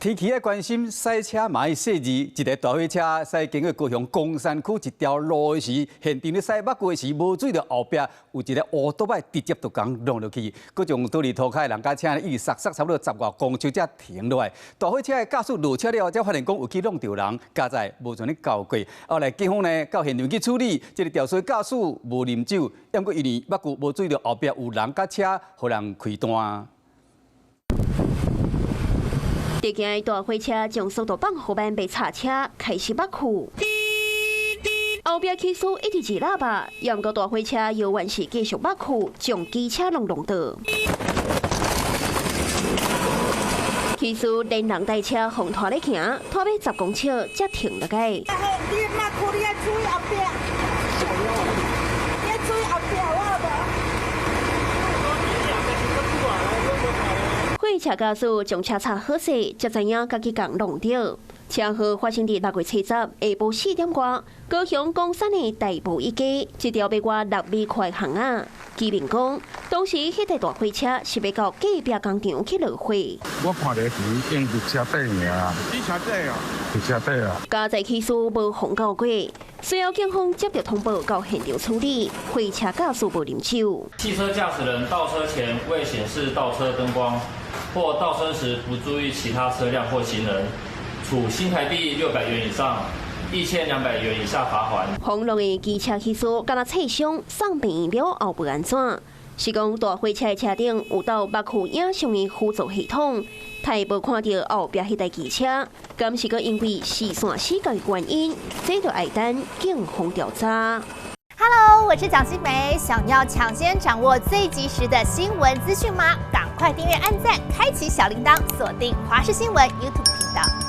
天氣愛關心駛車嘛愛細膩，一台大貨車駛經過高雄岡山區一條路的時，現場咧駛目過時，無注意著後壁有一个烏多擺直接就共挵落去，閣將倒佇塗跤的人佮車一直剎剎差不多10外公尺才停落來。大貨車的駕駛落車了後，才發現講有去挵著人，佳哉無像呢交過。後來警方呢到現場去處理，這个肇事駕駛無啉酒，毋過因為目睭無注意著後壁有人佮車，予人開單。直行的大貨車將速度放予慢，欲剎車，開始目去。後壁起始一直按喇叭，毋過大貨車猶原是繼續目去，將機車攏挵著。起始連人帶車予拖咧行，拖欲10公尺才停落來。你目去，你愛注意後壁，你愛注意後壁，我無。貨車駕駛將車插好勢，才知影家己共挵著。車禍發生佇6月7日下晡4點外，高雄岡山的大埔一街，這條欲外六米寬巷仔。居民講，當時彼台大貨車是欲到隔壁工廠去落貨。我看著是用佇車底爾，佇車底啊，佇車底啊。佳哉起始無予交過，隨後警方接著通報到現場處理，貨車駕駛無啉酒。汽車駕駛人倒車前未顯示倒車燈光，或倒車時不注意其他車輛或行人，處新台幣600元以上1200元以下罰鍰。轟隆的機車起始，敢若切傷送病院了後欲按怎？是講大貨車的車頂有鬥目視影像的輔助系統，他無看著後壁彼台機車，敢是閣因為視線死角的原因，這就愛等警方調查。 Hello，我是蔣新梅，想要搶先掌握最及時的新聞資訊嗎？趕快訂閱、按讚、開啟小鈴鐺，鎖定華視新聞 YouTube 頻道。